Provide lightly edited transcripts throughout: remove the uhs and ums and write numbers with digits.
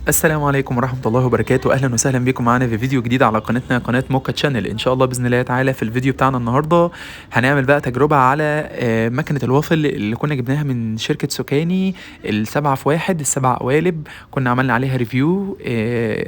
السلام عليكم ورحمة الله وبركاته. أهلا وسهلا بكم معانا في فيديو جديد على قناتنا، قناة موكا channel. إن شاء الله بإذن الله تعالى في الفيديو بتاعنا النهاردة هنعمل بقى تجربة على مكنة الوافل اللي كنا جبناها من شركة سوكاني، السبعة في واحد، السبع قوالب. كنا عملنا عليها review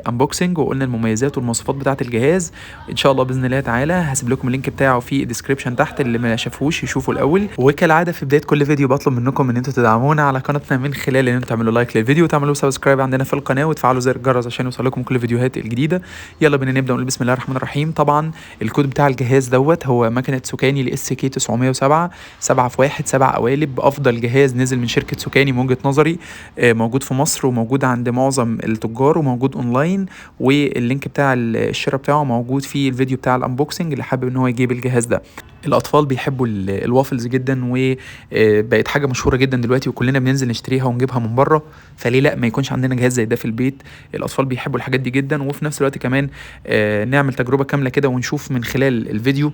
unboxing وقلنا المميزات والمواصفات بتاعة الجهاز. إن شاء الله بإذن الله تعالى هسيب لكم ال link بتاعه في ال description تحت، اللي ما شافوش يشوفه الأول. وكالعادة في بداية كل فيديو بطلب منكم إن انتوا تدعمونا على قناتنا من خلال إن انتوا تعملوا like للفيديو وتعملوا subscribe عندنا في القناة وتفعلوا زر الجرس عشان يوصل لكم كل الفيديوهات الجديدة. يلا بينا نبدا ونقول بسم الله الرحمن الرحيم. طبعا الكود بتاع الجهاز دوت هو مكنه سوكاني ال SK 907، 7 في 1، 7 قوالب، افضل جهاز نزل من شركة سوكاني من وجهه نظري، موجود في مصر وموجود عند معظم التجار وموجود online، وال link بتاع الشراء بتاعه موجود في الفيديو بتاع ال unboxing اللي حابب ان هو يجيب الجهاز ده. الاطفال بيحبوا الوافلز جدا وبقت حاجة مشهورة جدا دلوقتي، وكلنا بننزل نشتريها ونجيبها من بره، فليه لا ما يكونش عندنا جهاز زي ده في البيت؟ الاطفال بيحبوا الحاجات دي جدا. وفي نفس الوقت كمان نعمل تجربه كاملة كده ونشوف من خلال الفيديو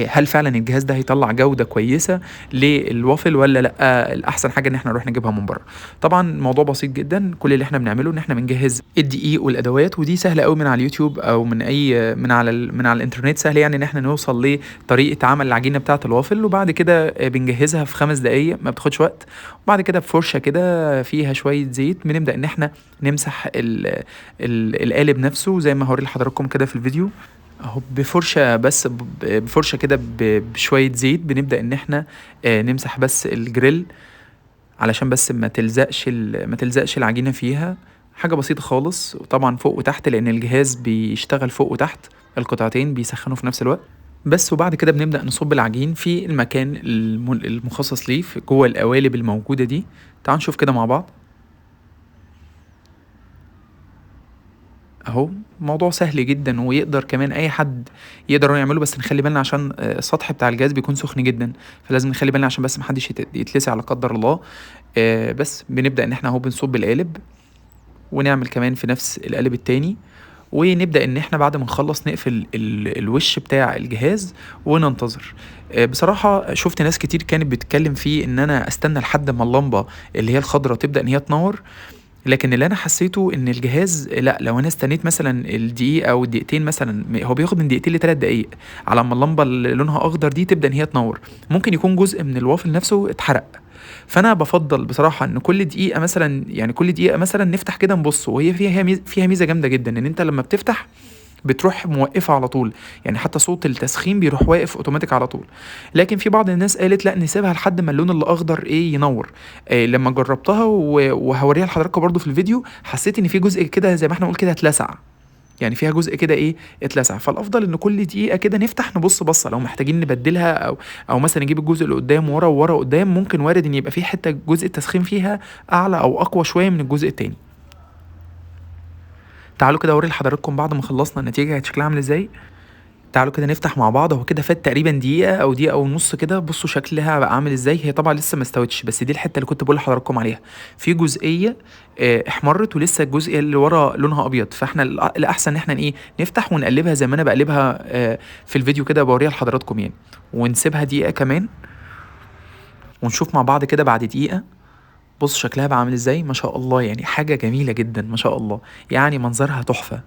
هل فعلا الجهاز ده هيطلع جوده كويسة للوافل ولا لا. الاحسن حاجة ان احنا نروح نجيبها من بره. طبعا الموضوع بسيط جدا، كل اللي احنا بنعمله ان احنا بنجهز الدقيق والادوات، ودي سهلة قوي من على اليوتيوب او من اي من على من على الانترنت، سهل يعني ان احنا نوصل لطريقه عمل العجينة بتاعه الوافل. وبعد كده بنجهزها في 5 دقائق، ما بتاخدش وقت. وبعد كده بفرشه كده فيها شوية زيت بنبدا ان احنا نمسح القالب نفسه زي ما هوري لحضراتكم كده في الفيديو اهو، بفرشه بس، بفرشه كده بشوية زيت بنبدا ان احنا نمسح بس الجريل علشان بس ما تلزقش العجينة فيها. حاجة بسيطة خالص، وطبعا فوق وتحت لان الجهاز بيشتغل فوق وتحت، القطعتين بيسخنوا في نفس الوقت بس. وبعد كده بنبدا نصب العجين في المكان المخصص ليه جوه القوالب الموجودة دي. تعالوا نشوف كده مع بعض اهو. موضوع سهل جدا ويقدر كمان اي حد يقدر يعمله، بس نخلي بالنا عشان السطح بتاع الجهاز بيكون سخن جدا، فلازم نخلي بالنا عشان بس محدش يتلسع لا قدر الله. بس بنبدا ان احنا اهو بنصب القالب، ونعمل كمان في نفس القالب التاني، ونبدا ان احنا بعد ما نخلص نقفل الوش بتاع الجهاز وننتظر. بصراحة شفت ناس كتير كانت بتتكلم فيه ان انا استنى لحد ما اللمبة اللي هي الخضراء تبدا ان هي تنور، لكن اللي انا حسيته ان الجهاز لا، لو انا استنيت مثلا الدقيقة او الدقيقتين مثلا، هو بياخد من دقيقتين لثلاث دقائق على ما اللمبة اللي لونها اخضر دي تبدا ان هي تنور، ممكن يكون جزء من الوافل نفسه اتحرق. فانا بفضل بصراحة ان كل دقيقة مثلا، يعني كل دقيقة مثلا نفتح كده نبص. وهي فيها ميزة جامدة جدا ان انت لما بتفتح بتروح موقفه على طول، يعني حتى صوت التسخين بيروح واقف اوتوماتيك على طول. لكن في بعض الناس قالت لا، نسيبها لحد ما اللون الاخضر ايه ينور. لما جربتها وهوريها لحضراتكم برضو في الفيديو، حسيت ان في جزء كده زي ما احنا نقول كده اتلسع، يعني فيها جزء كده ايه اتلسع. فالافضل ان كل دقيقة كده نفتح نبص بصة، لو محتاجين نبدلها او مثلا نجيب الجزء اللي قدام ورا وورا قدام، ممكن وارد ان يبقى في حتة جزء التسخين فيها اعلى او اقوى شوية من الجزء التاني. تعالوا كده اوري لحضراتكم بعد ما خلصنا النتيجة كانت شكلها عامل ازاي. تعالوا كده نفتح مع بعض. هو كده فات تقريبا دقيقة او دقيقة ونص كده، بصوا شكلها بقى عامل ازاي. هي طبعا لسه ما استوتش، بس دي الحتة اللي كنت بقول لحضراتكم عليها، في جزئية احمرت ولسه الجزء اللي ورا لونها ابيض. فاحنا الاحسن ان احنا ايه نفتح ونقلبها زي ما انا بقلبها في الفيديو كده بوريها لحضراتكم يعني، ونسيبها دقيقة كمان ونشوف مع بعض كده بعد دقيقة. بص شكلها بقى عامل ازاي، ما شاء الله، يعني حاجة جميلة جدا ما شاء الله، يعني منظرها تحفة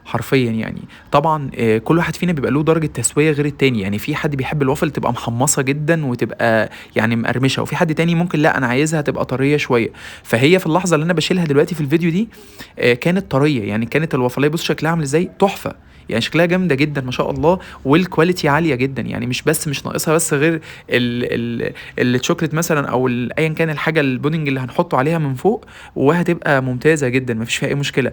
حرفيا. يعني طبعا كل واحد فينا بيبقى له درجة تسوية غير التاني، يعني في حد بيحب الوافل تبقى محمصة جدا وتبقى يعني مقرمشة، وفي حد تاني ممكن لا انا عايزها تبقى طرية شوية. فهي في اللحظة اللي انا بشيلها دلوقتي في الفيديو دي كانت طرية، يعني كانت الوافلية بص شكلها عامل ازاي تحفة، يعني شكلها جامدة جدا ما شاء الله، وال quality عالية جدا، يعني مش بس مش ناقصها بس غير الشوكليت مثلا او ايا كان الحاجة البودنج اللي هنحطه عليها من فوق، وهتبقى ممتازة جدا مفيش فيها اي مشكلة.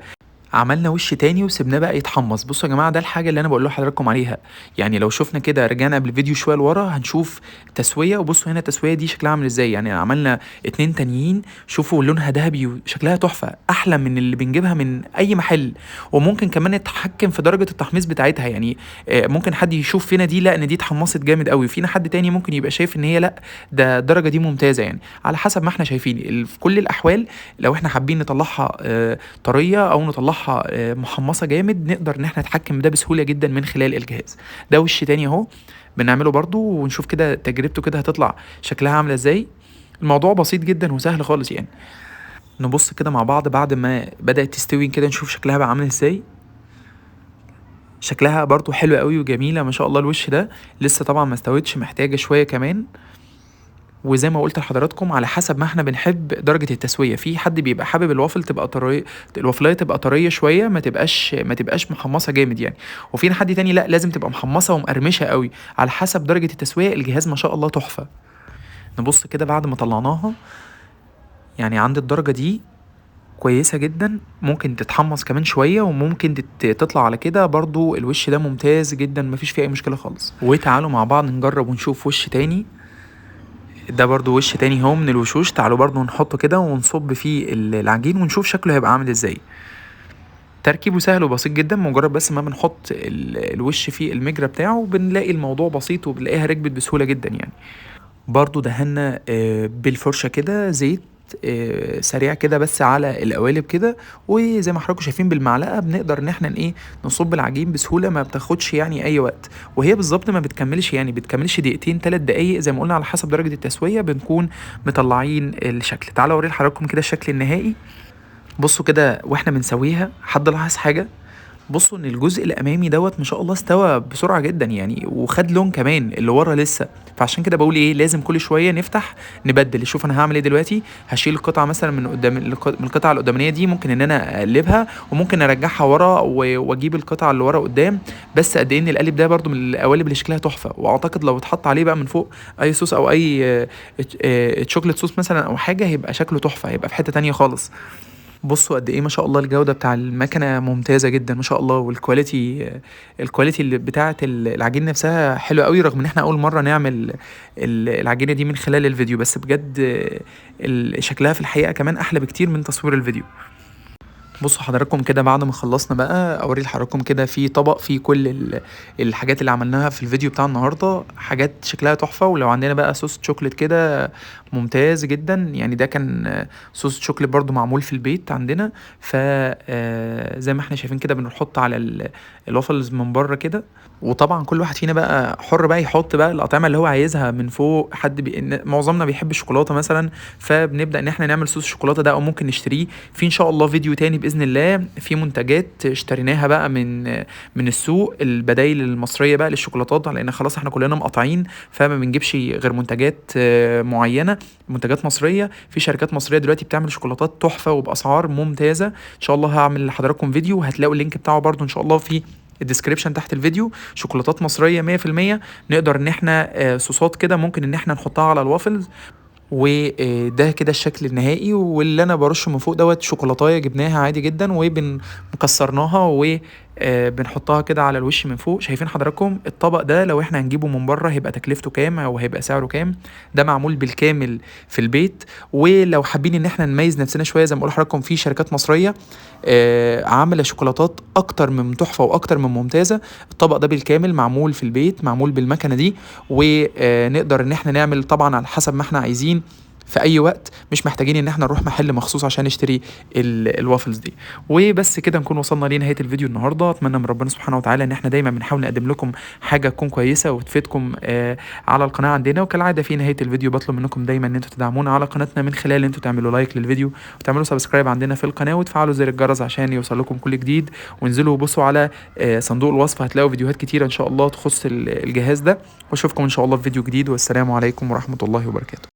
عملنا وش تاني وسيبناه بقى يتحمص. بصوا يا جماعة ده الحاجة اللي انا بقول لحضراتكم عليها، يعني لو شفنا كده رجعنا قبل الفيديو شوية لورا هنشوف تسويه، وبصوا هنا التسوية دي شكلها عامل ازاي. يعني عملنا 2 تانيين، شوفوا لونها ذهبي وشكلها تحفة، احلى من اللي بنجيبها من اي محل. وممكن كمان نتحكم في درجه التحميص بتاعتها، يعني ممكن حد يشوف فينا دي لا ان دي اتحمصت جامد قوي، فينا حد تاني ممكن يبقى شايف ان هي لا ده الدرجة دي ممتازة، يعني على حسب ما احنا شايفين. في كل الاحوال لو احنا حابين نطلعها طرية او نطلعها محمصه جامد، نقدر ان احنا نتحكم ده بسهولة جدا من خلال الجهاز ده. وش تاني اهو بنعمله برضو ونشوف كده تجربته كده هتطلع شكلها عامله ازاي. الموضوع بسيط جدا وسهل خالص يعني. نبص كده مع بعض بعد ما بدأت تستوي كده، نشوف شكلها بقى عامل ازاي. شكلها برضو حلو قوي وجميلة ما شاء الله. الوش ده لسه طبعا ما استوتش، محتاجة شوية كمان. وزي ما قلت لحضراتكم على حسب ما احنا بنحب درجة التسوية، في حد بيبقى حابب الوافل تبقى طرية، الوافلاية تبقى طرية شوية، ما تبقاش محمصة جامد يعني، وفي حد تاني لا لازم تبقى محمصة ومقرمشة قوي. على حسب درجة التسوية. الجهاز ما شاء الله تحفة. نبص كده بعد ما طلعناها، يعني عند الدرجة دي كويسة جدا، ممكن تتحمص كمان شوية وممكن تطلع على كده برضو. الوش ده ممتاز جدا، مفيش فيه اي مشكلة خالص. وتعالوا مع بعض نجرب ونشوف وش تاني. ده برضو وش تاني هو من الوشوش، تعالوا برضو نحطه كده ونصب فيه العجين ونشوف شكله هيبقى عامل ازاي. تركيبه سهل وبسيط جدا، مجرد بس ما بنحط الوش في المجرى بتاعه بنلاقي الموضوع بسيط وبنلاقيها ركبت بسهولة جدا يعني. برضو دهنا بالفرشة كده زيت سريع كده بس على القوالب كده، وزي ما حضراتكم شايفين بالمعلقه بنقدر ان احنا ايه نصب العجين بسهولة، ما بتاخدش يعني اي وقت، وهي بالظبط ما بتكملش يعني بتكملش دقيقتين 3 دقايق زي ما قلنا على حسب درجه التسوية بنكون مطلعين الشكل. تعالوا اوري لحضراتكم كده الشكل النهائي. بصوا كده واحنا بنسويها، حد لاحظ حاجة؟ بصوا ان الجزء الامامي دوت ما شاء الله استوى بسرعة جدا يعني، وخد لون كمان اللي ورا لسه. فعشان كده بقول ايه، لازم كل شوية نفتح نبدل. شوف انا هعمل ايه دلوقتي، هشيل القطعة مثلا من قدام من القطعة القدامانيه دي، ممكن ان انا اقلبها وممكن ارجعها ورا واجيب القطعة اللي ورا قدام. بس قد ايه ان القالب ده برده من القوالب اللي شكلها تحفة، واعتقد لو اتحط عليه بقى من فوق اي صوص او اي chocolate sauce مثلا او حاجة هيبقى شكله تحفة، هيبقى في حتة تانية خالص. بصوا قد ايه ما شاء الله الجودة بتاع المكنة ممتازة جدا ما شاء الله، وال quality ال quality اللي بتاعة العجين نفسها حلوة قوي، رغم ان احنا اول مرة نعمل العجينة دي من خلال الفيديو، بس بجد شكلها في الحقيقة كمان احلى بكتير من تصوير الفيديو. بصوا حضراتكم كده بعد ما خلصنا بقى اوري لحضراتكم كده في طبق فيه كل الحاجات اللي عملناها في الفيديو بتاع النهارده، حاجات شكلها تحفة. ولو عندنا بقى صوص شوكليت كده ممتاز جدا يعني، ده كان صوص شوكليت برضو معمول في البيت عندنا. ف زي ما احنا شايفين كده بنحط على الوافلز من بره كده، وطبعا كل واحد فينا بقى حر بقى يحط بقى الاطعمة اللي هو عايزها من فوق. حد معظمنا بيحب الشوكولاتة مثلا، فبنبدا ان احنا نعمل صوص الشوكولاتة ده او ممكن نشتريه. في ان شاء الله فيديو تاني باذن الله في منتجات اشتريناها بقى من السوق، البدايل المصرية بقى للشوكولاتات، لان خلاص احنا كلنا مقاطعين فما بنجيبش غير منتجات معينة، منتجات مصرية. في شركات مصرية دلوقتي بتعمل شوكولاتات تحفة وباسعار ممتازة. ان شاء الله هعمل لحضراتكم فيديو وهتلاقوا ال link بتاعه برده ان شاء الله في ال description تحت الفيديو. شوكولاتات مصرية 100%، نقدر ان احنا صوصات كده ممكن ان احنا نحطها على الوافلز. وده كده الشكل النهائي. واللي انا برشه من فوق دوت شوكولاتايه جبناها عادي جدا وبنكسرناها وبنحطها كده على الوش من فوق. شايفين حضراتكم الطبق ده لو احنا هنجيبه من بره هيبقى تكلفته كام او هيبقى سعره كام؟ ده معمول بالكامل في البيت. ولو حابين ان احنا نميز نفسنا شوية زي ما بقول لحضراتكم في شركات مصرية عامله شوكولاتات اكتر من تحفة واكتر من ممتازة. الطبق ده بالكامل معمول في البيت، معمول بالمكنه دي، ونقدر ان احنا نعمل طبعا على حسب ما احنا عايزين في اي وقت، مش محتاجين ان احنا نروح محل مخصوص عشان نشتري الوافلز دي. وبس كده نكون وصلنا لنهاية الفيديو النهارده. اتمنى من ربنا سبحانه وتعالى ان احنا دايما بنحاول نقدم لكم حاجة تكون كويسة وتفيدكم على القناة عندنا. وكالعادة في نهاية الفيديو بطلب منكم دايما ان انتوا تدعمونا على قناتنا من خلال ان انتوا تعملوا like للفيديو وتعملوا subscribe عندنا في القناة وتفعلوا زر الجرس عشان يوصل لكم كل جديد. وانزلوا وبصوا على صندوق الوصف هتلاقوا فيديوهات كتيرة ان شاء الله تخص الجهاز ده. واشوفكم ان شاء الله في فيديو جديد، والسلام عليكم ورحمة الله وبركاته.